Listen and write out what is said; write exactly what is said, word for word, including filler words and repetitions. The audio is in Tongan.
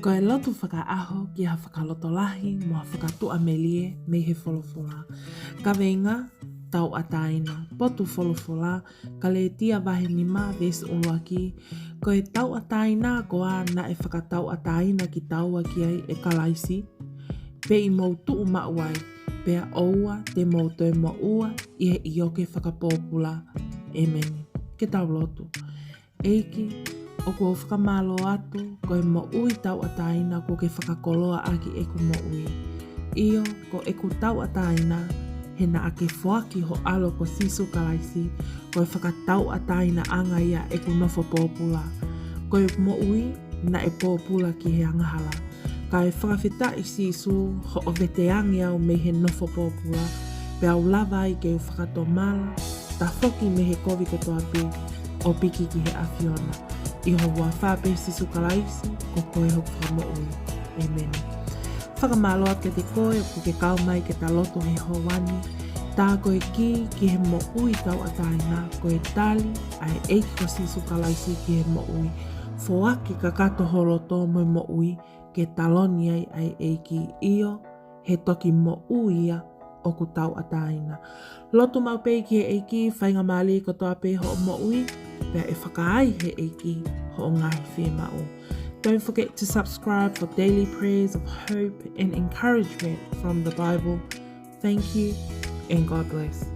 Ko e lotu fakaʻaho ki ha fakalotolahi mo ha fakatuʻamelie mei he folofola. Kaveinga: Tauʻatāina. Potu folofola: Kalētia vahe nima veesi ʻuluaki. Ko e tauʻatāina ko ā naʻe fakatauʻatāina kitaua ki ai ʻe Kalaisi, pea ʻi mou tuʻu maʻu ai, pea ʻoua te mou toe moʻua ʻi he ʻioke fakapōpula. ʻEmeni. Ke tau lotu. ʻEiki, ʻoku ou fakamālō atu ko e moʻui tauʻatāina kuo ke fakakoloa ʻaki ʻeku moʻui. ʻIo, ko ʻeku tauʻatāina he naʻa ke foaki ho ʻAlo ko Sīsū Kalaisi ko e fakatauʻatāinaʻanga ia ʻeku nofo pōpula. Ko e moʻui naʻe pōpula ki he angahala. Kae fakafetaʻi Sīsū, hoʻo veteange au mei he nofo pōpula, pea u lava ai ke u fakatomala, tafoki mei he kovi kotoa pē, ʻo piki ki he ʻAfiona. ʻI ho huafa pē Sīsū Kalaisi, ko koe hoku Fakamoʻui. ʻEmeni. Fakamālō atu kiate koe ʻoku ke kau mai ke ta lotu he houa ni. Tā ko e kī ki he moʻui tauʻatāina ko e tali ʻa e ʻEiki ko Sīsū Kalaisi ki he moʻui. Foaki kakato ho loto mo e moʻui ke taloni ai ʻa e ʻEiki. ʻIo, he toki moʻui ia ʻoku tauʻatāina. Lotu maʻu pē ki he ʻEiki, faingamālie kotoa pē hoʻo moʻui, pea ʻe fakaai he ʻEiki hoʻo ngaahi fiemaʻu. Don't forget to subscribe for daily prayers of hope and encouragement from the Bible. Thank you and God bless.